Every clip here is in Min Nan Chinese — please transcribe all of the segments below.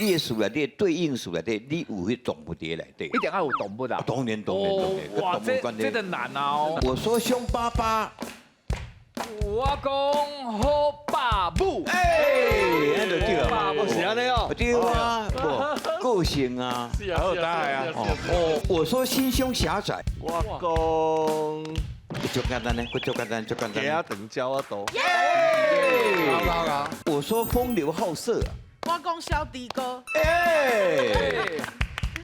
你的詞內底對應詞內底，你有彼動物佇內底。一定愛有動物啊！當然當然當然，哇，跟動物關係。這這難啊！我說凶巴巴，我講好爸母。哎，按呢就對啊，是按呢哦，對啊，無個性啊，是啊，是啊，哦，我說心胸狹窄，我講足簡單呢，足簡單，足簡單。雞仔長鳥仔大。我說風流好色。我講小豬哥。哎，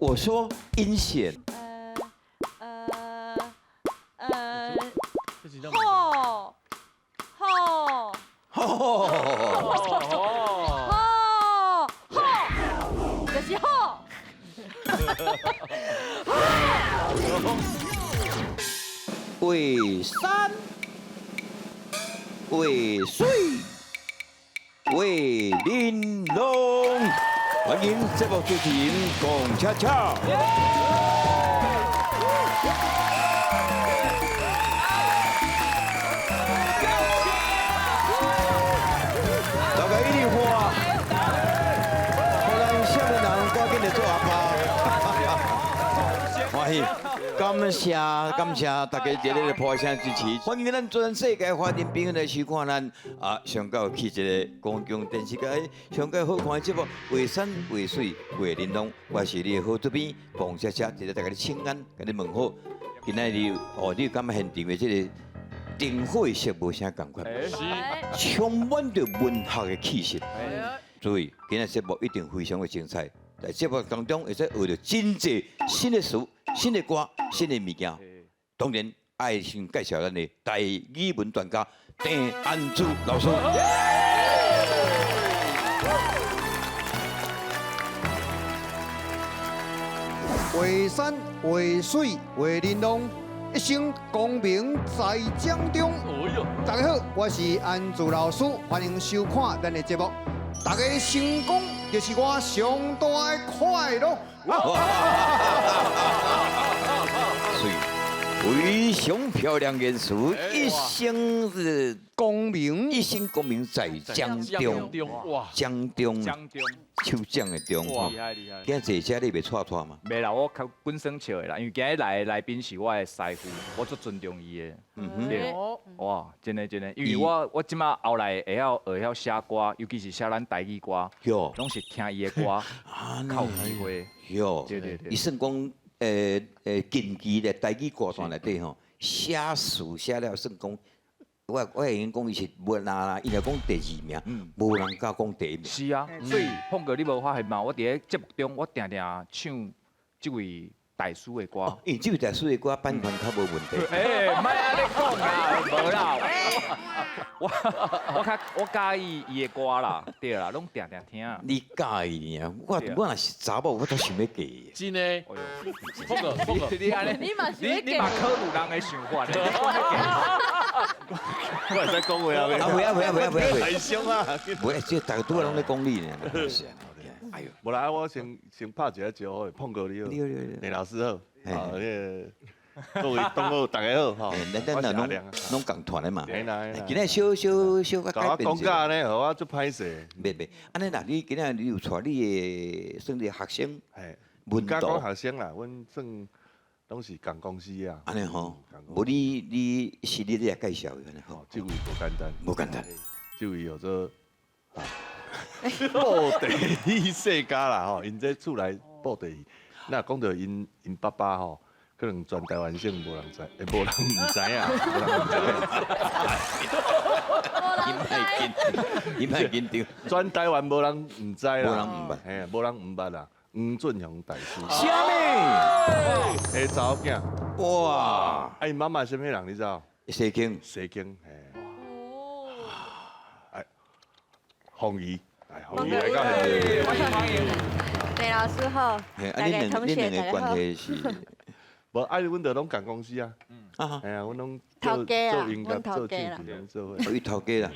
我說陰險。吼吼吼吼吼，就是吼。画山，畫水，畫玲瓏。歡迎節目主持人龔恰恰。大家一直喊，予咱少年人趕緊來做阿爸。歡喜，感謝感謝大家熱烈的拍聲支持，歡迎咱全世界華人朋友來收看咱啊上蓋有氣質的公共電視台上蓋好看的節目《畫山畫水畫玲瓏》，我是你的好主編彭恰恰，佇咧大家請安，共你問好。今仔日哦，你有感覺現場的這個燈火色無啥仝款，充滿著文學的氣息。所以今仔節目一定非常的精彩。在節目當中，會使學著真濟新的詞、新的歌、新的物件。當然，愛先介紹咱的台語文專家鄭安珠老師。畫山畫水畫玲瓏，一生功名在掌中。大家好，我是安珠老師，歡迎收看咱的節目。大家成功就是我上大的快樂。所以非常漂亮言辭，一生是功名，一生功名在掌中。哇，掌中，掌中，手掌的中。厲害厲害。今日坐遮你袂掣掣嗎？袂啦，我較本身笑的啦，因為今日來的來賓是我的師傅，我足尊重伊的。嗯哼。對。哇，真的真的，因為我這馬後來會曉寫歌，尤其是寫咱台語歌，攏是聽伊的歌，較有機會。喲。對對對。伊算講，近期的台語歌壇內底吼，寫詞寫了算講，我會用講伊是無啦，伊若講第二名，無人敢講第一名。是啊，所以鳳哥你無發現嗎？我佇咧節目中，我定定唱這位大師的歌。因為這位大師的歌版權較無問題。欸，莫按呢講啦，無啦。我較我佮意伊的歌啦，對啦，攏定定聽。你佮意爾，我若是查某，我都想欲嫁伊。真的。鳳哥，鳳哥，你按呢？你嘛你你嘛考慮人的想法。我會使講話啊？啊，袂啊袂啊袂啊袂啊！太凶啊！袂，這大家拄仔攏咧講你呢。哎呦，無啦，我先拍一下招呼，鳳哥你好，鄭老師好，啊，那個各位同學大家好，吼，咱咱攏攏仝團的嘛。今日小小小較改變講甲按呢，予我足歹勢。袂袂，按呢啦，你今日你有帶你的算你學生，毋敢講學生啦，阮算攏是仝公司啊。按呢吼，無你你是你來介紹的吼。這位無簡單，無簡單。這位叫做布袋戲世家啦吼，𪜶這厝內布袋戲。那講著𪜶𪜶爸爸吼，可能全台灣省無人知，欸，無人毋知影，無人毋知。伊莫緊，伊莫緊張。全台灣無人毋知啦，無人毋捌，嘿，無人毋捌啦。黃俊雄大師。啥物？的查某囝。哇！啊，𪜶媽媽啥物人你知無？西京。西京，嘿。哎，鳳儀，哎，鳳儀來到現場。歡迎歡迎。鄭老師好，啊，恁兩个關係是？無，啊，阮就攏仝公司啊。啊。嘿啊，阮攏做做音樂、做唱片，攏做伙。伊頭家啦。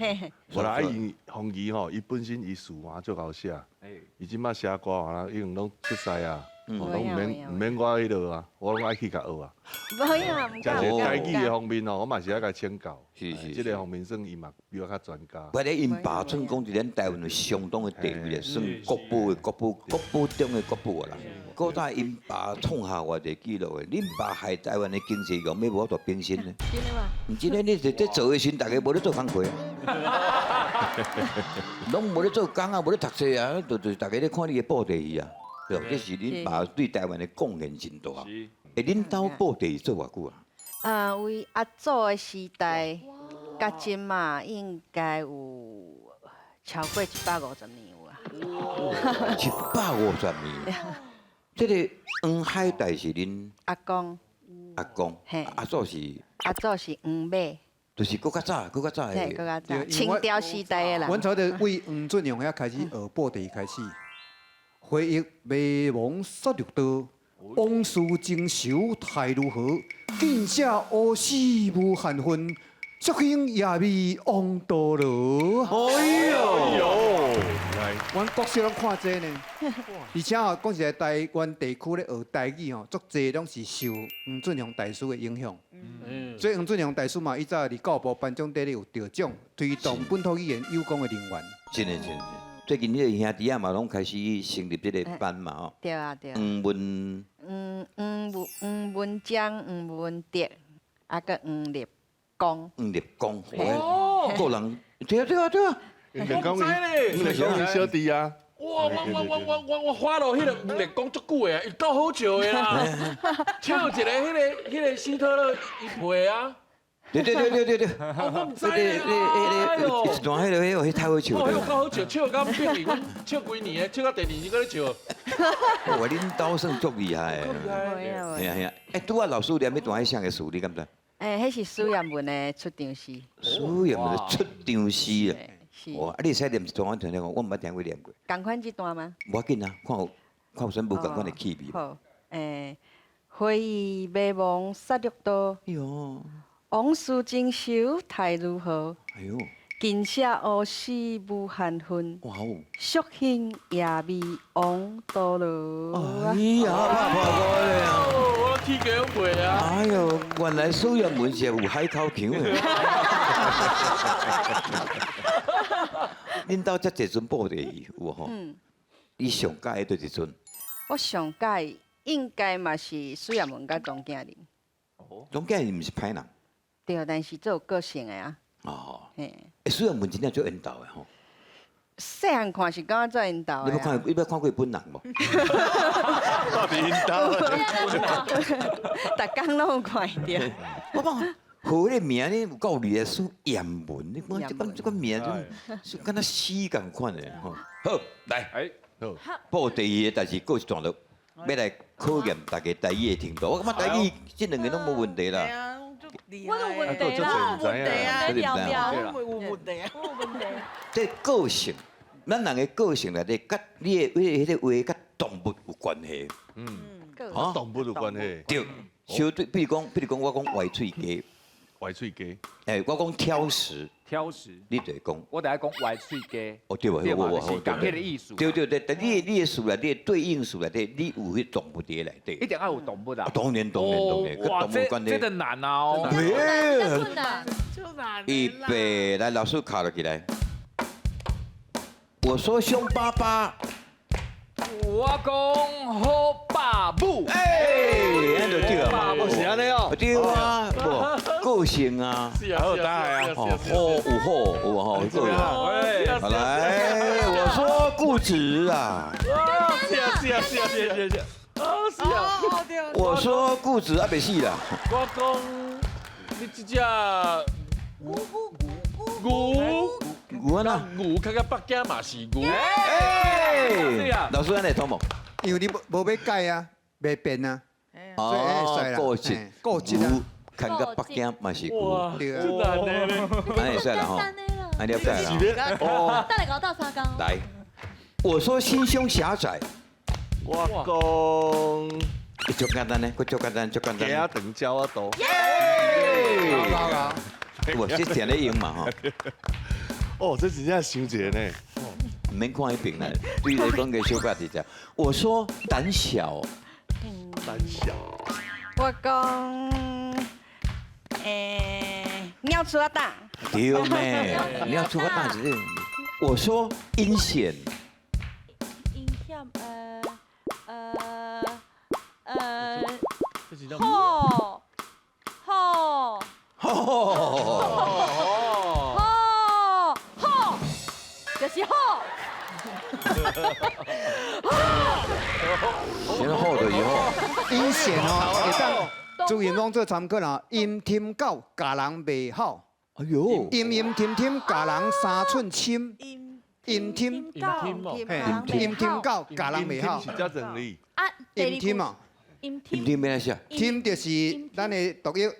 無啦，啊，伊鳳儀吼，伊本身伊詞嘛足𠢕寫，伊這馬寫歌啊，已經攏出師啊。拢毋免我彼落啊，我拢爱去共学啊。無影，毋真敢。是台語的方面吼，我嘛是愛共請教。是是。這個方面算伊嘛比我較專家。我咧𪜶爸算講佇咱台灣有相當的地位，算國寶的國寶，國寶中的國寶啦。古早𪜶爸創下偌濟紀錄的，恁爸害台灣的經濟用欲無法度變身呢？真的嗎？毋真的，你佇咧做的時陣，大家無咧做工課啊，攏無咧做工啊，無咧讀冊啊，就大家咧看你的布袋戲啊。對，這是恁爸對台灣的貢獻真大。欸，恁兜布袋戲做偌久啊？啊，為阿祖的時代，到這馬應該有超過150年有啊。150年。這個黃海岱是恁阿公。阿公。阿祖是。阿祖是黃馬。就是閣較早，閣較早的。對，閣較早。清朝時代的人。阮從佇為黃俊雄遐開始學布袋戲開始，回憶迷惘殺六道，往事情仇太如何？見寫烏死無限恨，足兄夜味王道羅。哎呦！阮國小攏看這呢，而且吼，講實在，台灣地區咧學台語吼，足濟攏是受黃俊雄大師的影響。所以黃俊雄大師嘛，伊早佇教育部頒獎典禮有得獎，推動本土語言有功的人員。真的真的，最近彼個兄弟仔嘛，攏開始成立這個班嘛吼。對啊對啊。黃文。黃文章、黃文德，啊，閣黃立光。黃立光，哦，個人，對啊對啊對啊。黃立光，黃立光伊小弟啊！哇，我花落彼個黃立光足久的啊，伊夠好笑的啦，笑一個彼個希特勒伊陪啊！對對對對對對，我毋知哎呦，一段彼個太好笑了。夠好笑，笑到變去，阮笑幾年的，笑到第二年閣咧笑。哇，恁兜算足厲害的。係啊係啊，欸，拄仔老師念彼段彼啥個詞，你敢知？欸，彼是蘇艷文的出場詩。蘇艷文的出場詩啊！哇！啊，你會使念一段我聽聽看，我毋捌聽過念過。仝款這段嗎？無要緊啊，看有看有啥無仝款的趣味。好，欸，回憶迷惘殺六道，哎喲，往事情仇太如何？哎喲，近寫烏死無限恨，哇哦，宿兄夜味王多羅。哎呀，拍破歌咧！我起雞拢背啊！哎喲，原來蘇艷文是有海口腔的。恁兜遮濟陣布袋戲有吼？你上喜歡佗一陣？我上喜歡應該嘛是蘇艷文佮莊敬仁。莊敬仁毋是歹人。對，但是足有個性的啊。哦。嘿。欸，蘇艷文真正足緣投的吼。細漢看是感覺足緣投的。你捌看過本人無？到底緣投？逐工攏有看著。我講。好，彼個名呢有夠厲害，蘇艷文，你看這個名就敢若死仝款的吼。好，來，好，布袋戲的代誌告一段落，欲來考驗大家台語的程度。我感覺台語這兩個攏無問題啦。我有問題啦，有問題啊，我有問題啊，我有問題。這個性，咱人的個性內底，佮你的彼個話佮動物有關係。嗯，動物有關係。對，相對，比如講，我講歪喙雞。歪喙雞，欸，我講挑食，挑食，你就會講，我著愛講歪喙雞。哦對啊，我是仝彼個意思。對對對，但你的詞內底對應詞內底，你有彼動物佇內底。一定愛有動物啊。當然當然當然，佮動物關係。這個難哦。對。難，就難。預備，來，老師卡落起來。我說凶巴巴。我講好爸母。哎，按就對啊。是按呢哦。對啊，無個性啊。好大啊。好有好有好個性。來，我說固執啊。是啊是啊是啊是啊是啊。是啊。我說固執啊，袂死啦。我講你這隻牛。牛啊？牛較較北京嘛是牛。哎，老師按呢通無？因為你無欲改啊，袂變啊。哦，固執，固執啊！看到北京嘛是牛。對啊。按呢會使啦吼，按了解啦。哦。等下𠢕鬥相共。來，我說心胸狹窄。我講。足簡單呢，閣足簡單，足簡單。雞仔長鳥仔肚。哇，這定咧用嘛吼。哦，這真正傷一個呢。毋免看彼爿啦，對來講個小可直接。我說膽小，膽小。我講，鳥鼠仔膽。對咩？鳥鼠仔膽是這個。我說陰險。陰險，好，好，好，好，好，就是好。先好就是好。陰險哦，會當自然攏做參考啦。陰添狗共人袂好。哎喲。陰陰添添共人三寸深。陰添，陰添狗共人袂好。是遮整理。啊，陰添哦。陰添。陰添欲按怎寫？添就是咱的讀音，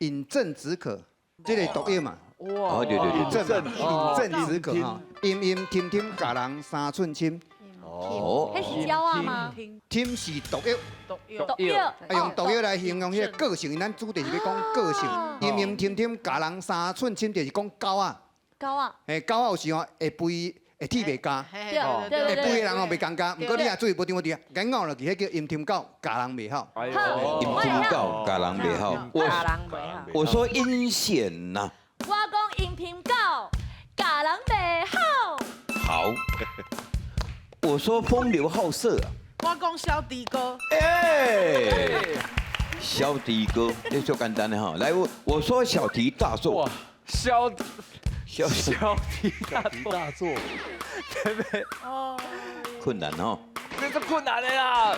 飲鴆止渴，這個讀音嘛。哇！對對對。飲鴆，飲鴆止渴哈。陰陰添添共人三寸深。哦。彼是鳥仔嗎？添是毒藥。毒藥。毒藥。啊，用毒藥來形容彼個個性，咱主題是欲講個性。陰陰添添共人三寸深，就是講狗仔。狗仔。嘿，狗仔有時吼會吠。會鐵袂咬，會吠的人吼袂共咬，毋過你若注意無對無對，緊咬落去，彼叫陰添狗，咬人袂好。陰添狗咬人袂好。我說陰險吶。我講陰添狗，咬人袂好。好。我說風流好色啊。我講小豬哥。哎，小豬哥，這就簡單的哈。來，我說小題大做。小。小題大做，對不對？哦，困難哦，這是困難的啦。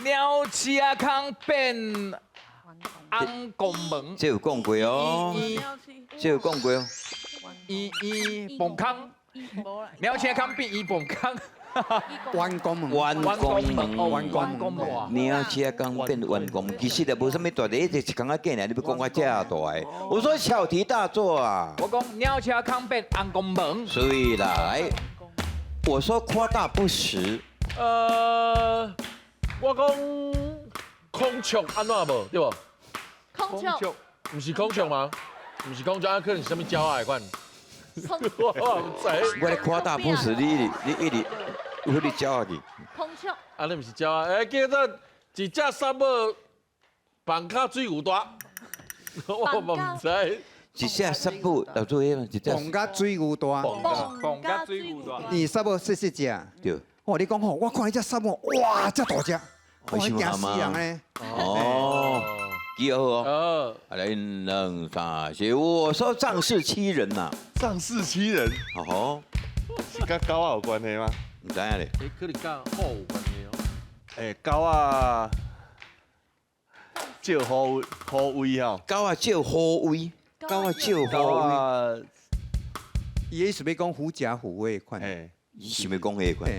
鳥鼠仔空變翁公門，這有講過哦，這有講過哦。伊伊蹦空，鳥鼠仔空變伊蹦空。彎公門，彎公門，彎公門，鳥鼠仔空變彎公門，其實也無啥物大題，一一工仔過來，你欲講我遮大的。我說小題大做啊！我講鳥鼠仔空變翁公門。所以啦，來，我說誇大不實。我講孔雀按怎無對無？孔雀，毋是孔雀嗎？毋是孔雀，啊，可能是啥物鳥仔的款。我毋知。我咧誇大不實，你一直有彼個鳥仔去。孔雀。啊，你毋是鳥仔，欸，叫做一隻虱母放較水牛大。我嘛毋知。一隻虱母老做彼嘛，一隻。放甲水牛大。放甲水牛大。你虱母細細隻。對。哦，你講吼，我看彼隻虱母，哇，遮大隻，我驚死人咧。哦。記好哦。來，一、兩、三、四，我說仗勢欺人吶。仗勢欺人。哦。是佮狗仔有關係嗎？毋知影咧。欸，可能佮虎有關係哦。欸，狗仔借虎虎威吼。狗仔借虎威，狗仔借虎威。伊意思欲講狐假虎威款。嘿，伊想欲講彼款。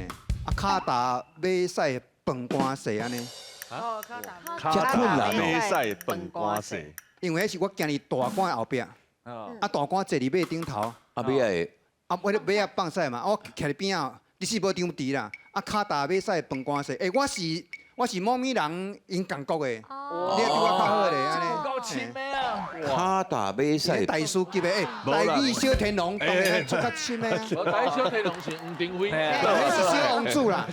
啊，跤踏馬屎飯乾勢按呢。哦，跤踏。遮困難哦。馬屎飯乾勢。因為彼是我行佇大官後壁，啊大官坐佇馬頂頭。啊，馬仔。啊，馬仔放屎嘛，我徛佇邊仔，其實無張持啦。啊，跤踏馬屎飯乾勢，欸，我是某物人𪜶共國的，你對我較好咧，按呢。夠深的啊！跤踏馬屎。大師級的，欸，台語小天龍當然出較深的啊。台語小天龍是黃庭輝，彼是小王子啦，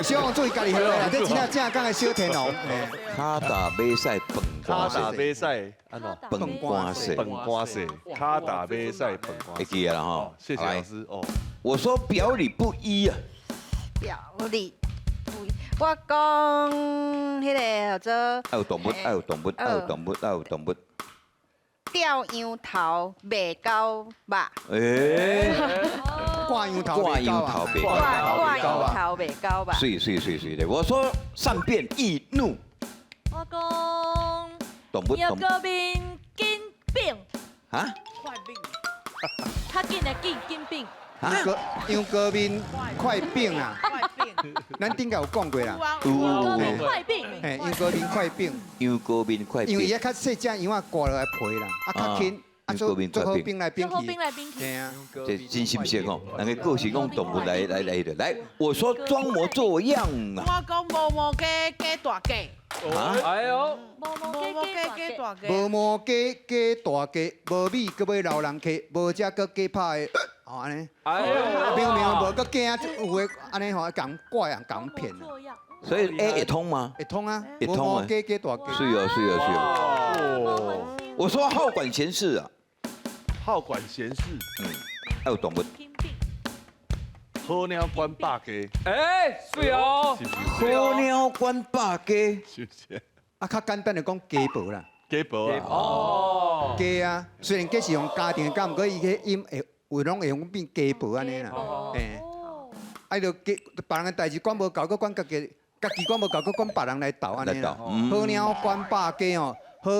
小王子伊家己學的啦，這真正正港的小天龍。跤踏馬屎飯乾勢。跤踏馬屎，按怎？飯乾勢。飯乾勢。跤踏馬屎飯乾勢。會記得啦吼。謝謝老師哦。我說表裡不一啊。表裡不一，我講彼个叫做。愛有動物，愛有動物，愛有動物，愛有動物。吊羊頭賣狗肉。欸。掛羊頭掛羊頭賣掛羊頭賣狗肉。媠媠媠媠的，我說善變易怒。我講。動物楊高面緊變。啊？快變。較緊的緊緊變。楊高面快變啊！咱頂下有講過啦。楊高面快變。嘿，楊高面快變。楊高面快變。因為伊較細隻羊仔割落來皮啦，啊較輕，啊做做好變來變去。變來變去。嘿啊。這真心實哦，人个故事講動物來來來的，來，我說裝模作樣啊。我講無毛雞雞大雞。啊？哎喲。無毛雞雞大雞。無毛雞雞大雞，無米閣欲留人客，無食閣假拍的。吼按呢。哎呦，明明無，閣驚有的按呢吼，共怪人共騙啊。所以 A 會通嗎？會通啊，會通啊。雞雞大雞。是哦，是哦，是哦。我說好管閒事啊。好管閒事。嗯，還有動物。好鳥管百家。哎，是哦。好鳥管百家。是不是？啊，較簡單的講家婆啦。家婆啊。哦。家啊，雖然家是用家庭的家，毋過伊彼音會有攏會用變家婆按呢啦。嘿。啊，就家別人的代誌管無夠，閣管家己，家己管無夠，閣管別人來鬥按呢啦。好鳥管百家哦，好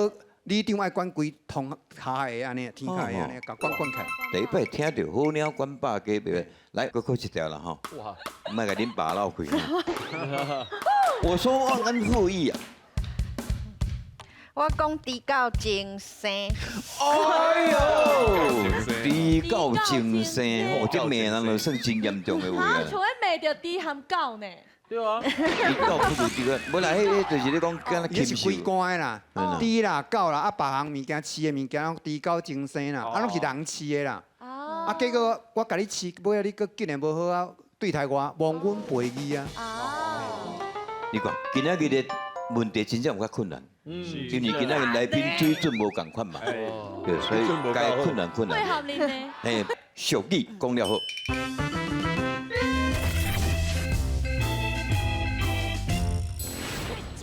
里長愛管規通跤的按呢，天跤的按呢，共管管起來。第一擺聽著好鳥管百家，袂來，閣考一條啦吼。哇！莫共恁爸鬧開。我說忘恩負義啊！我講豬狗爭生。哎呦，豬狗爭生，哦，這罵人就算真嚴重的話啊。像咧罵著豬和狗呢。對啊。豬狗不如豬狗，本來彼個就是你講敢若伊是規關的啦，豬啦、狗啦，啊，別項物件飼的物件，攏豬狗爭生啦，啊，攏是人飼的啦。啊，結果我共你飼，尾仔你閣竟然無好啊，對待我，忘恩負義啊。你看，今仔日的問題真正有較困難。因為今仔日來賓水準無仝款嘛，對，所以該困難困難。配合你呢？嘿，俗語講了好。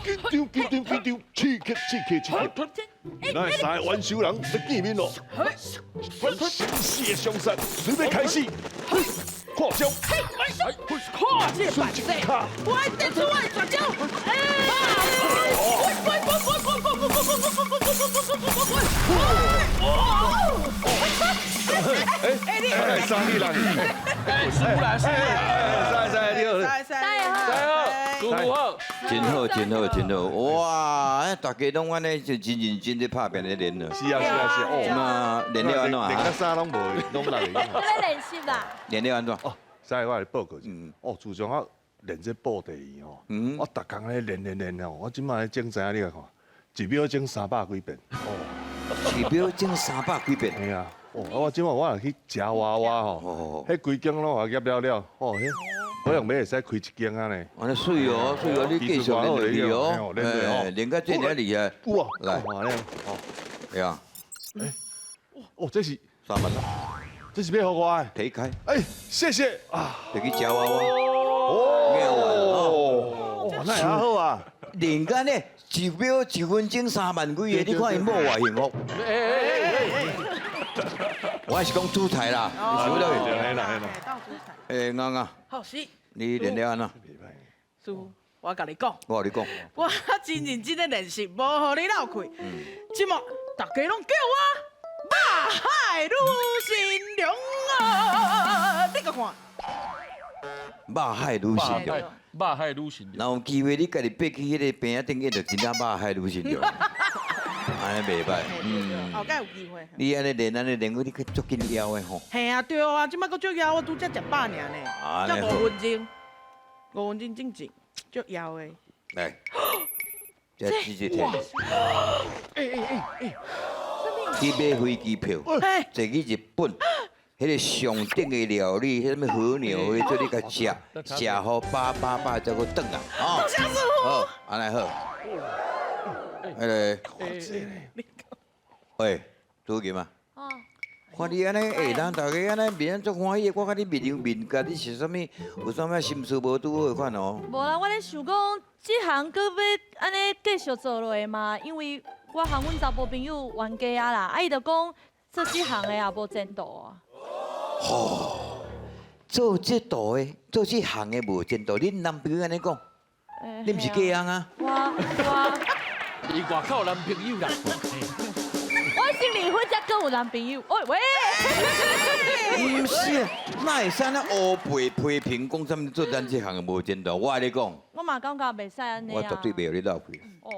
緊張緊張緊張，刺激刺激刺激！咱的三個元首人欲見面咯，生死的相殺，準備開始。看招！看這個敗勢，我愛展出我的絕招！哎，哎，三你人，哎，输啦，输啦，三三你好，三三好，好，真好，真好，真好！哇，大家攏按呢就真認真咧拍拼咧練咯。是啊，是啊，是啊。哦，那練了按怎？練到啥攏無，攏來。欲練習啦。練了按怎？哦，三個我來報告一下。哦，自從我練這布袋戲吼，我逐工咧練練練吼，我這擺整知影你來看，一秒鐘300幾遍。哦，一秒鐘300幾遍。嘿啊。哦，我這擺我若去食娃娃吼，彼規間攏予我夾了了，哦，彼好像欲會使開一間按呢。按呢媠哦，媠哦，你繼續練落去哦，哎，練到這爾厲害。哇，來，哦，對啊。哎，哦，這是3萬啦，這是欲予我的。提開。哎，謝謝啊。就去食娃娃。哦，哦，那也好啊。練甲呢，一秒一分鐘3萬幾个，你看𪜶某偌幸福。我還是講主菜啦，你想落去。嘿啦嘿啦。哎，啱啱。好是。你練了按怎？師傅，我共你講。我共你講。我真認真咧練習，無予你落氣。這馬大家攏叫我肉海女神龍啊！你閣看。肉海女神龍。肉海女神龍。若有機會，你家己爬去彼個棚仔頂，就真正肉海女神龍。按呢袂䆀，嗯，後蓋有機會。你按呢練，按呢練，你去足緊枵的吼。嘿啊，對啊，這擺閣足枵，我拄才食飽爾呢，才5分鐘，5分鐘進前，足枵的。來，這直接聽。去買飛機票，坐去日本，彼個上等的料理，彼啥物和牛，彼做你共食，食予飽飽飽，才閣轉來。多謝師傅。好，按呢好。彼个，喂，主任啊，看你按呢，欸，咱大家按呢面足歡喜的，我看你面有面佮你是啥物？有啥物心思無拄好款哦？無啦，我咧想講，這行閣欲按呢繼續做落去嘛，因為我和阮查埔朋友冤家啊啦，啊伊就講做這行的也無前途啊。吼，做這道的，做這行的無前途，恁男朋友按呢講，你毋是嫁翁啊？我。伊外口有男朋友啦。我先離婚才閣有男朋友。喂喂。毋是，哪會使按呢烏白批評講啥物做咱這行的無前途？我共你講。我嘛感覺袂使按呢啊。我絕對袂予你落氣。哦。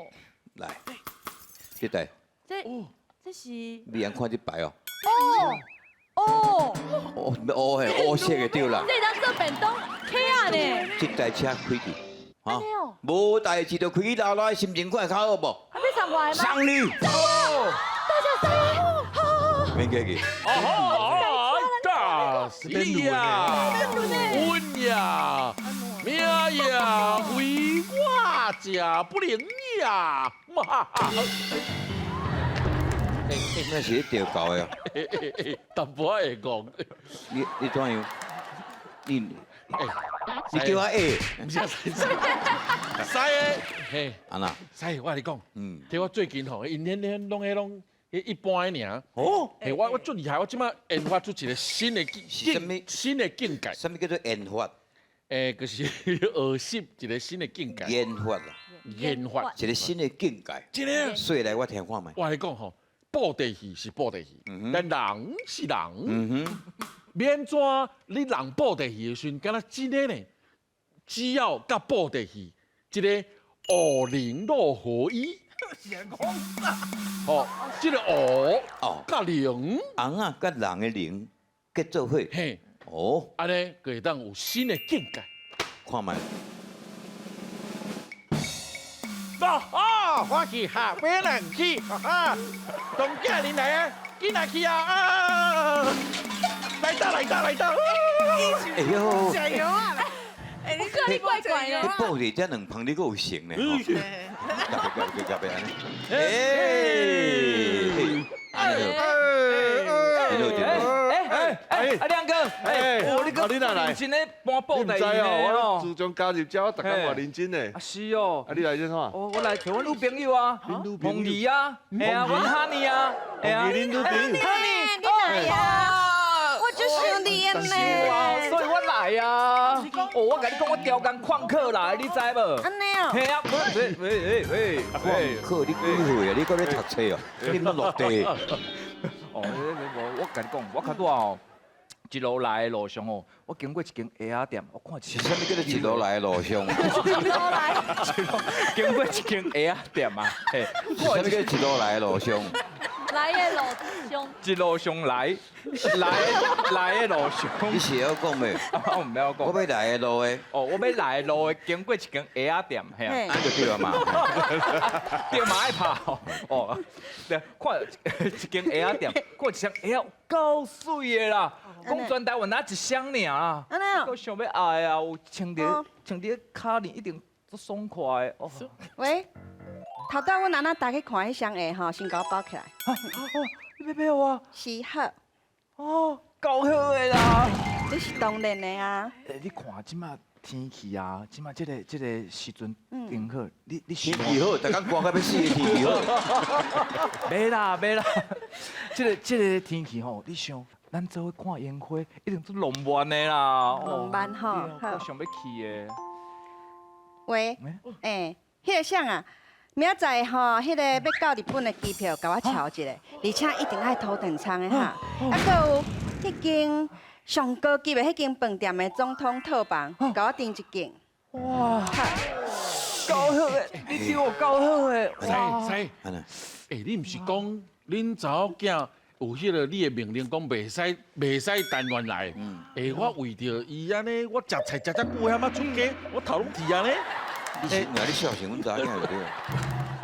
來，這台。這是。你通看這牌哦。哦。哦。哦，烏的烏色的對啦。這當做便當客啊呢。這台車開去。哈，無代誌就開去老老的心情，看會較好無？啊，欲送我的嗎？送你。送我，多謝師傅。免客氣。哦，大死呀，阮呀，命呀，非我者不灵呀！哈哈！那是咧钓狗的。淡薄仔会讲。你怎样？你叫我 A，毋是啊，师的，嘿，按怎？师，我共你讲，听我最近吼，𪜶恁恁拢彼拢一般的尔。哦，嘿，我足厉害，我这马研发出一个新的境，新的境界。啥物叫做研发？就是学习一个新的境界。研发啦，研发一个新的境界。真的。说来我听看觅。我共你讲吼，布袋戏是布袋戏，但人是人。免怎你人布袋戏的时阵，敢若真的呢？只要佮布袋戏这个五灵若合一，哦，这个五哦佮灵，尪仔佮人的灵结做伙，嘿，哦，按呢就会当有新的境界。看觅。哦哦，我是下尾人去，哈哈，东囝恁来啊，紧来去啊！啊，来到来到来到！哎呦，加油啊！哎，你个你怪怪你的。布袋这两旁你阁有成呢？夹夹夹夹安呢？哎，哎，哎哎哎，亮哥，哎，哦，你阁认真咧搬布袋戏呢？我自从加入这，我逐工嘛认真的。啊是哦。啊，你来这创啥？哦，我来找阮女朋友啊，凤仪啊，嘿啊，阮哈尼啊，凤仪恁女朋友。哈尼，你来啊？我就想你呢。所以我来啊。哦，我共你讲，我刁工旷课来，你知无？按呢哦。嘿啊，喂喂喂喂，旷课你几岁啊？你阁咧读册哦？你毋落地？哦，无，我共你讲，我较拄吼，一路来的路上吼，我经过一间鞋仔店，我看是啥物叫做一路来的路上？一路来，经过一间鞋仔店啊，嘿，啥物叫一路来的路上？来的路上，一路上来，来来的路上。你是晓讲袂？我毋晓讲。我欲来的路的。哦，我欲来的路的，经过一间鞋仔店，嘿啊。按就对了嘛。对嘛爱拍哦。对，看一间鞋仔店，看一双鞋仔够媠的啦，讲全台湾若一双尔啊。我想欲爱啊，有穿伫穿伫跤里一定足爽快的。哦。喂。头拄阮阿仔带去看彼双鞋吼，先共我包起来。哦，你欲买我？是好。哦，够好的啦。这是当然的啊。欸，你看这马天气啊，这马这个时阵真好。你天气好，逐工寒到欲死的天气好。袂啦袂啦，这个天气吼，你想，咱做伙看烟花，一定足浪漫的啦。浪漫吼，我想欲去的。喂，欸，彼个谁啊？明仔载吼，彼个欲到日本的机票，共我乔一下，而且一定爱头等舱的哈。啊，阁有彼间上高级的彼间饭店的总统套房，共我订一间。哇，够好的，你对我够好的。师师，欸，你毋是讲恁查某囝有彼个你的命令讲袂使谈恋爱？欸，我为著伊按呢，我食菜食遮久，遐仔出家，我头拢剃啊呢。你是你孝顺阮查某囝就对。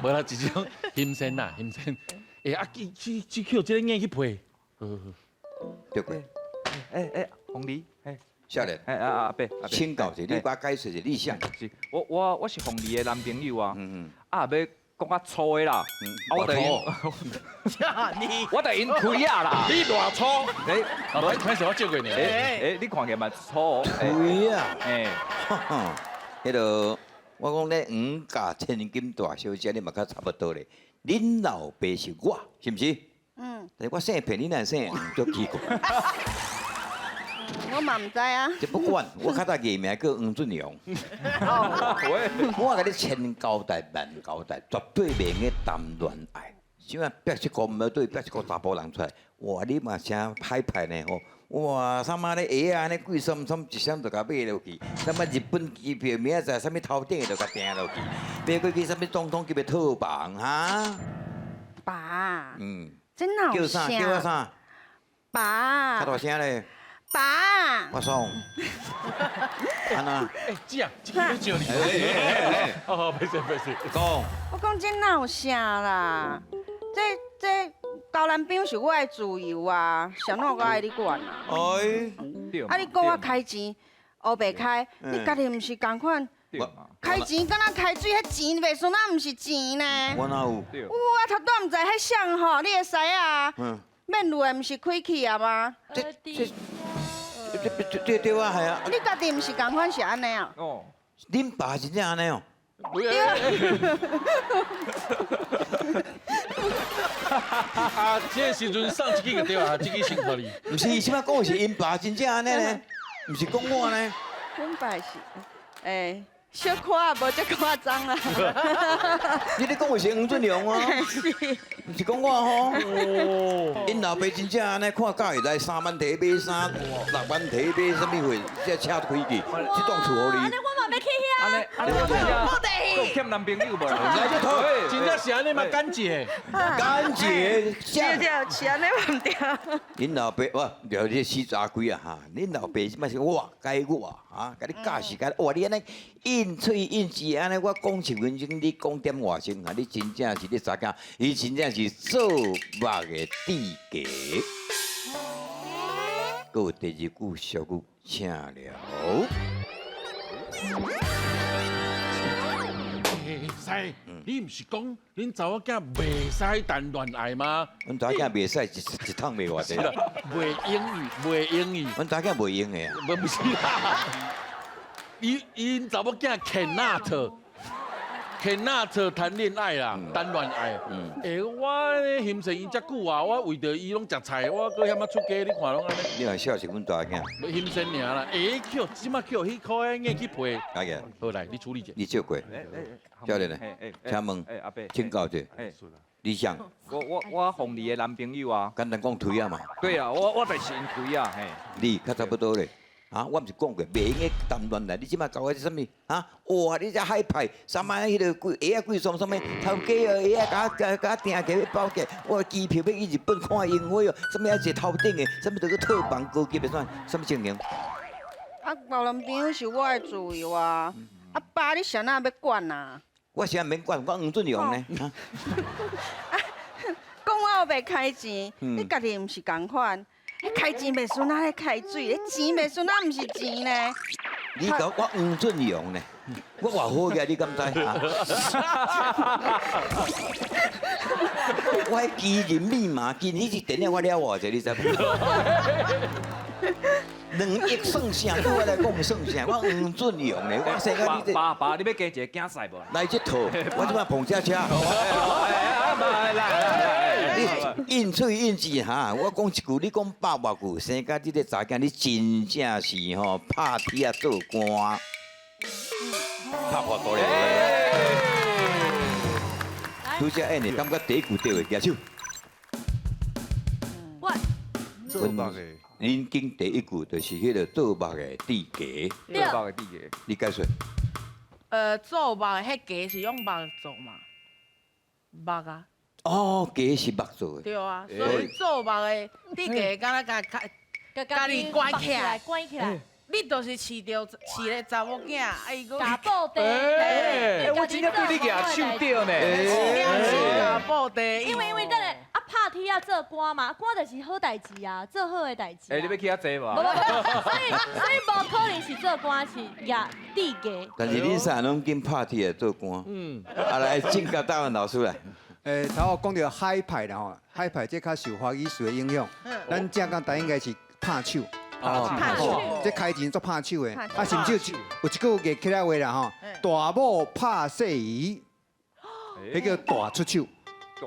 无啦，一种欣羡啦，欣羡。欸，啊，去去去，捡这个硬去配。好好。对过。欸欸，凤梨，欸，少年。欸啊阿伯，请教者，你把解释者，你啥？是，我是凤梨的男朋友啊。啊，欲讲较粗的啦。啊，我就𪜶，我就𪜶开啊啦。你偌粗？欸，无，歹势我照过你。欸欸，你看起来嘛粗。开啊。欸。彼个。我讲咧，黄家千金大小姐，你嘛较差不多咧。恁老爸是我，是毋是？嗯。但是我姓彭，你若姓黄，足奇怪。我嘛毋知啊。这不管，我较早艺名叫黄俊阳。我共你千交代万交代，绝对袂用得谈恋爱。这马逼一个毋对，逼一个查埔人出来，哇！你嘛诚歹派呢吼。哇！啥物咧鞋仔按呢贵媪媪一双就共买落去，啥物日本机票明仔载啥物头顶的就共订落去，买过去啥物总统级的套房哈？爸，这哪叫啥？叫我啥？爸，较大声咧！爸，我爽。按怎？欸，姐啊，这个欲招你。哦，歹势歹势。讲。我讲这哪有啥啦？这交男朋友是我的自由啊，啥怎我爱你管啊？哎，啊，你讲我开錢烏白開，你家己毋是仝款？開錢敢若開水，彼錢袂輸，那毋是錢呢？我哪有？有啊，頭拄毋知彼誰吼，你的師啊，免路的毋是開去啊嗎？對對啊，係啊。你家己毋是仝款是按呢啊？哦，恁爸真正按呢哦。對啊。啊，這個時陣送一支就對啊，這支先予你。毋是，這擺講的是𪜶爸真正按呢呢，毋是講我呢。阮爸是，欸，小可也無這誇張啦。你咧講的是黃俊雄啊？毋是講我吼。𪜶老爸真正按呢，看教會來3萬塊買衫，6萬塊買啥物貨，這車開去，這棟厝予你。按呢我嘛欲去遐。按呢，按呢我真正欠男朋友無？來這套，真正是按呢嘛？感謝。感謝。對對，是按呢嘛毋對。恁老爸哇，著你死查鬼啊哈！恁老爸這擺是我該我啊，共你教時間，哇！你按呢應喙應舌按呢，我講一分鐘，你講點外鐘啊！你真正是你查囝，伊真正是做目的智家。閣有第二句俗語，請了。師，你毋是講恁查某囝袂使談戀愛嗎？阮查某囝袂使一趟袂偌濟啦，袂英語，袂英語。阮查某囝袂用的啊。無是啦，伊𪜶查某囝 cannot 談戀愛啦，談戀愛。欸，我咧欣賞伊遮久啊，我為著伊攏食菜，我閣遐麼出家，你看攏按呢。你若笑是阮大囝。無欣賞爾啦，欸，叫這馬叫彼箍硬去賠。阿個，好來，你處理者。你照過。教練呢？請問，請教者。理想。我鳳梨的男朋友啊。簡單講推啊嘛。對啊，我就是𪜶推啊，嘿。你較差不多咧。啊！我毋是講過，袂用得談戀愛。你這擺交我這啥物？啊！哇！你這海派，啥物彼个貴鞋仔貴雙，啥物頭家哦，鞋仔共共訂起欲包起，我機票欲去日本看櫻花哦，啥物愛坐頭頂的，啥物著閣套房高級的，啥啥物情形？啊，交男朋友是我的自由啊！啊爸，你啥那欲管啊？我啥免管，我黃俊雄呢？講我欲開錢，你家己毋是仝款。彼開錢袂輸，哪咧開水？彼錢袂輸，哪毋是錢呢？你講我黃俊雄呢？我偌好嘅，你敢知？我彼機人密碼，今日是電影我了偌濟，你知無？2億算啥？對我來講算啥？我黃俊雄呢？我生甲你這爸爸，你欲加一個囝婿無？來這套，我這擺碰車車。你應喙應舌哈，我講一句，你講百外句，生甲你這查囝，你真正是吼拍鐵仔做官，拍破肚咧。拄則演的，感覺第一句對的，舉手。我做目的，恁經第一句就是彼个做目的智家。做目的智家，你解說。做目的彼家是用目做嘛？目啊。哦，家是目做的。對啊，所以做目的智家，敢若共家己關起來，關起來。你就是飼著飼咧查某囝，啊伊閣共布袋。欸，我真正對你舉手對呢。共布袋。因為等下啊拍鐵仔做官嘛，官就是好代誌啊，做好的代誌。欸，你欲去遐坐無？無無，所以無可能是做官是舉智家。但是恁三個攏緊拍鐵仔做官。嗯。啊來，請教大文老師來。頭仔講著海派啦吼，海派這較受華語詞的影響。咱正港台應該是拍手，拍手，這開錢做拍手的，啊，甚至有一句逆起來話啦吼，大某拍細兒，彼叫大出手，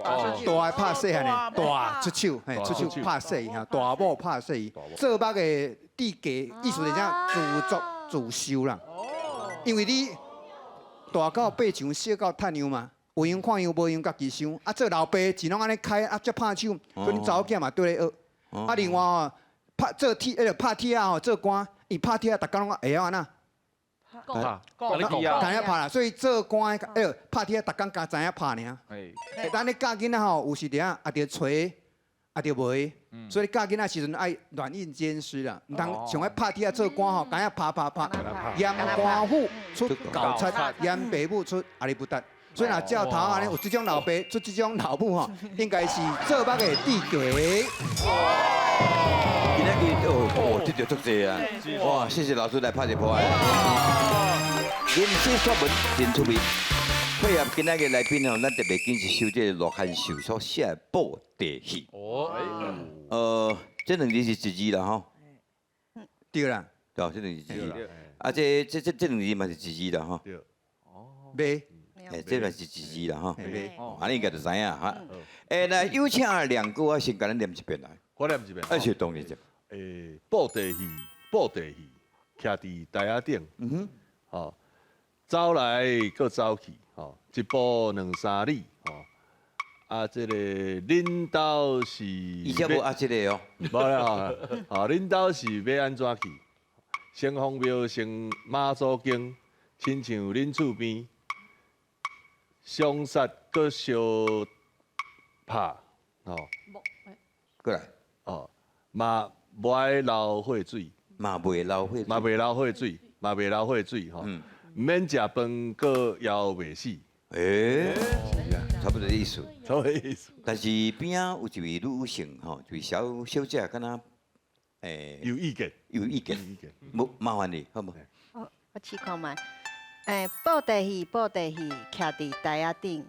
大的拍細漢的，大出手，嘿，出手拍細兒，大某拍細兒，做目的智家，意思是啥？自作自受啦。因為你大到爬牆，小到趁樣嘛。有閒看樣，無閒家己想。啊，做老爸錢攏按呢開，啊，才拍手，所以恁查某囝嘛綴咧學。啊，另外吼，拍做鐵，彼个拍鐵仔吼，做官，伊拍鐵仔，逐工攏會曉按怎？拍，知影拍啦。所以做官的，彼个拍鐵仔，逐工敢知影拍爾。咱咧教囡仔吼，有時陣啊，也著揣，也著袂。所以教囡仔時陣愛軟硬兼施啦，毋通像彼拍鐵仔做官吼，敢影拍拍拍。嚴官府出猴賊，嚴爸母出阿里不達。所以若照頭按呢，有這種老爸出這種老母吼，應該是做目的智家。今仔日哦，這就足濟啊！哇，謝謝老師來拍一波啊！人生作文真趣味，配合今仔日來賓吼，咱特別揀一首這個羅漢壽所寫的布袋戲。哦，這兩字是一字啦吼。對啦。對，這兩字一字。啊，這兩字嘛是一字啦吼。對。袂。這嘛是一字啦吼。啊，你應該就知影哈。來有請兩個，我先共咱念一遍來。我念一遍。啊，是當然就。布袋戲，布袋戲，徛佇台仔頂，嗯哼，吼，走來閣走去，吼，一步兩三里，吼，啊，這个恁兜是？伊遮無啊，這個哦，無啦，吼，恁兜是欲按怎去？城隍廟成媽祖宮，親像恁厝邊，相殺閣相拍，吼，過來，哦，嘛。無愛流血水，嘛袂流血，嘛袂流血水，嘛袂流血水吼。毋免食飯，閣枵袂死。欸，差不多意思，差不多意思。但是邊仔有一位女性吼，一位小小姐，敢若有意見，有意見，無麻煩你，好無？我試看覓。布袋戲，布袋戲，徛佇台仔頂，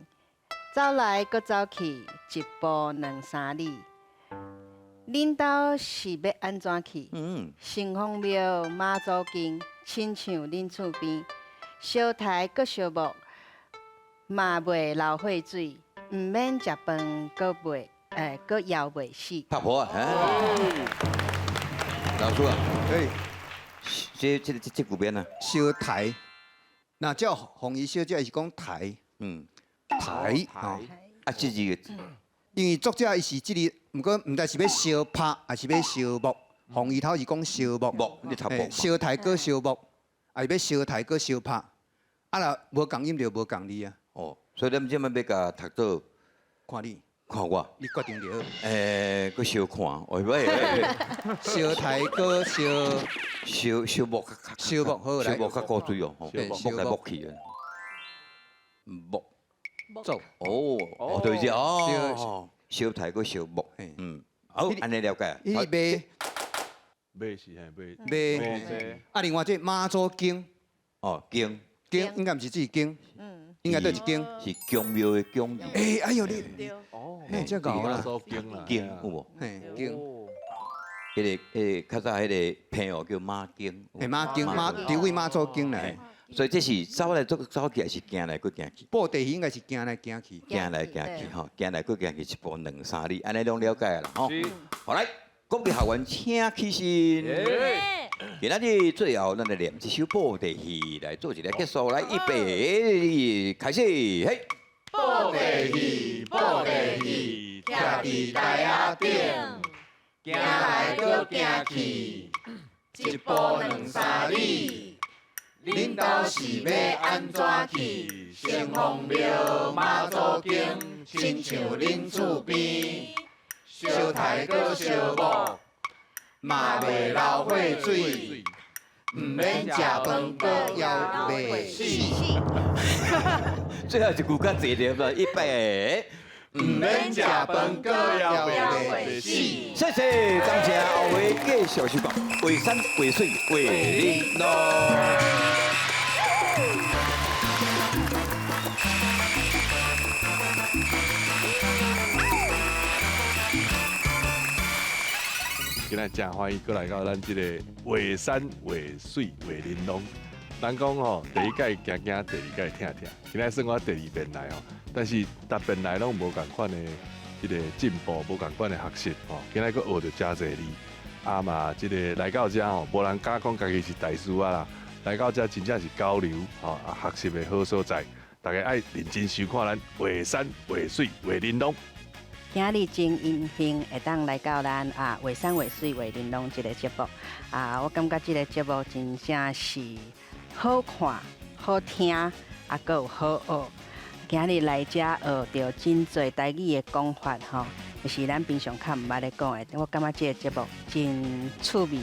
走來閣走去，一步兩三里。恁兜是欲按怎去？城隍廟媽祖宮，親像恁厝邊，相刣閣相木，嘛袂流血水，毋免食飯，閣袂，閣枵袂死。拍婆啊！老師啊，這句邊啊？相刣，那照鳳儀小姐是講刣，刣，啊，這字。因為作者伊是這个，毋過毋知是欲相拍，抑是欲相木。鳳儀頭是講相木，木你讀木。相刣閣相木，抑是欲相刣閣相拍。啊若無仝音就無仝字啊。哦，所以咱這擺欲共讀做，看你，看我，你決定就好。閣相看，喂喂。相刣閣相相相木，相木好來。相木較古錐哦，木來木去啊，木。做哦，哦對住哦，相刣閣相木，好，按呢了解。伊賣賣是嘿賣賣，啊，另外這媽祖宮，哦宮宮應該毋是這間，應該佗一間？是宮廟的宮字。哎呦你，哦，這𠢕啦，媽祖宮啦，宮有無？嘿，宮。彼个較早彼个朋友叫媽宮。嘿，媽宮媽，對位媽祖宮來。所以這是走來走去，還是行來閣行去？布袋戲應該是行來行去，行來行去吼，行來閣行去一步兩三里，按呢攏了解啦吼。好來，各位學員請起身。今仔日最後，咱來念這首布袋戲來做一个結束。來，預備，開始，嘿。布袋戲，布袋戲，徛佇台仔頂，行來閣行去，一步兩三里。恁兜是欲按怎去？城隍廟媽祖宮，親像恁厝邊，相刣閣相木，嘛袂流血水，毋免食飯閣枵袂死。最後一句較濟點啦，一百。毋免食飯閣枵袂死。謝謝，感謝，後回繼續收看《畫山畫水畫玲瑯》。今仔真歡喜，閣來到咱這個畫山畫水畫玲瑯。人講吼，第一擺驚驚，第二擺疼疼。今仔算我第二遍來吼，但是逐遍來攏無仝款的這个進步，無仝款的學習吼。今仔閣學著誠濟字，啊嘛，這个來到遮吼，無人敢講家己是大師啊啦。來到遮真正是交流吼，啊學習的好所在。大家愛認真收看咱畫山畫水畫玲瑯。今日真榮幸會當來到咱啊畫山畫水畫玲瑯這个節目啊，我感覺這个節目真正是好看、好聽，啊，閣有好學。今日來遮學著真濟台語的講法吼，就是咱平常較毋捌咧講的。我感覺這个節目真趣味，